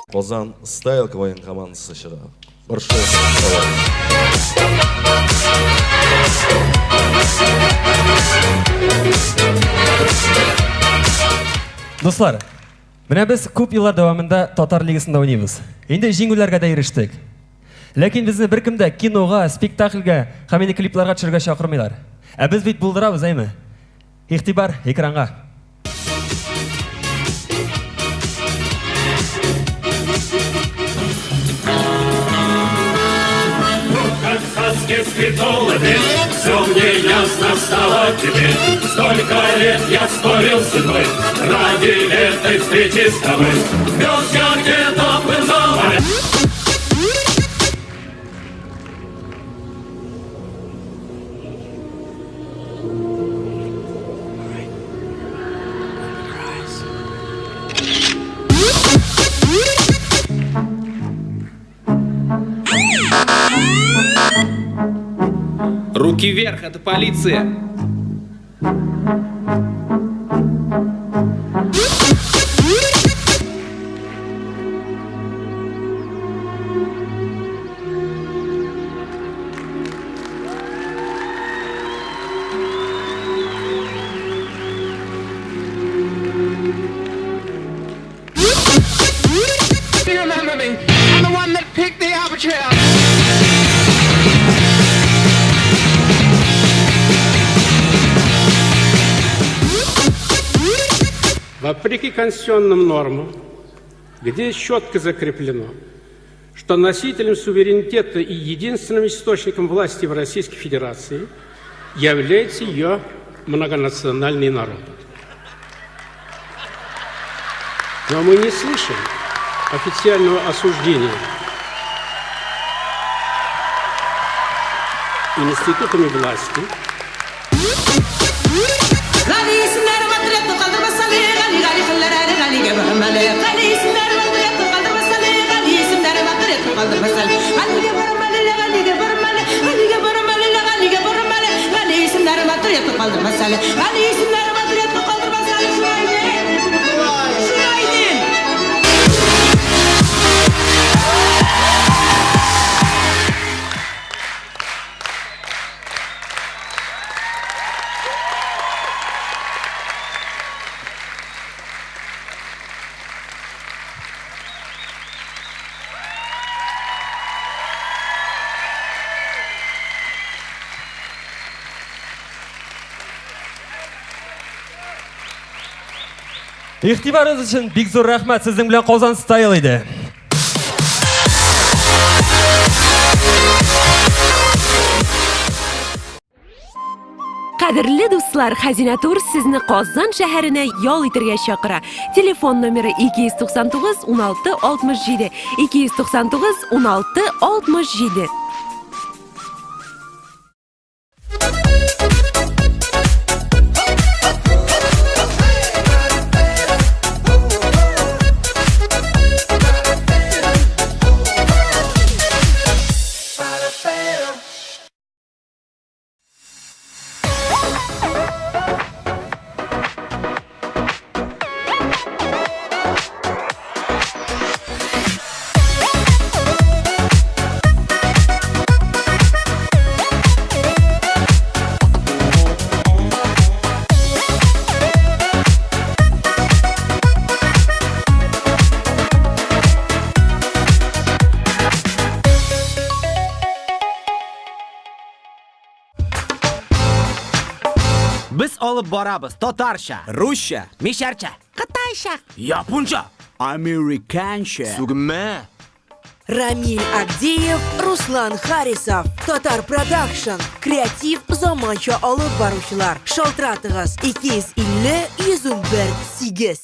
Казан Стайл КВН командасы чыга. Каршы Дуслар, менә без күп еллар дәвамында Татар лигасында уйныйбыз. Инде җиңүләргә дә ирештек. Ләкин безне беркем дә кинога, спектакльгә һәм инде клипларга төшергә чакырмыйлар. Ә без бит булдырабыз, әйме? Игътибар, экранга! Все мне ясно стало теперь. Столько лет я спорил с судьбой ради этой встречи с тобой. Вез я где-то был за Руки вверх, это полиция! Вопреки конституционным нормам, где четко закреплено, что носителем суверенитета и единственным источником власти в Российской Федерации является ее многонациональный народ. Но мы не слышим официального осуждения институтами власти. Игътибарыгыз өчен бик зур рәхмәт. Сезнең белән Казан Стайл иде. Кадерле дуслар, Хәзинә Тур сезне Казан шәһәренә ял итергә чакыра. Телефон номеры 299 16 67 299 16 67. Без алып барабыз татарча, русча, мишәрчә, кытайча, японча, американча. Сүгенмә. Рамиль Агдеев, Руслан Харисов, Татар Продакшн, креатив заманча алып баручылар. Шалтыратыгыз 250 111 8.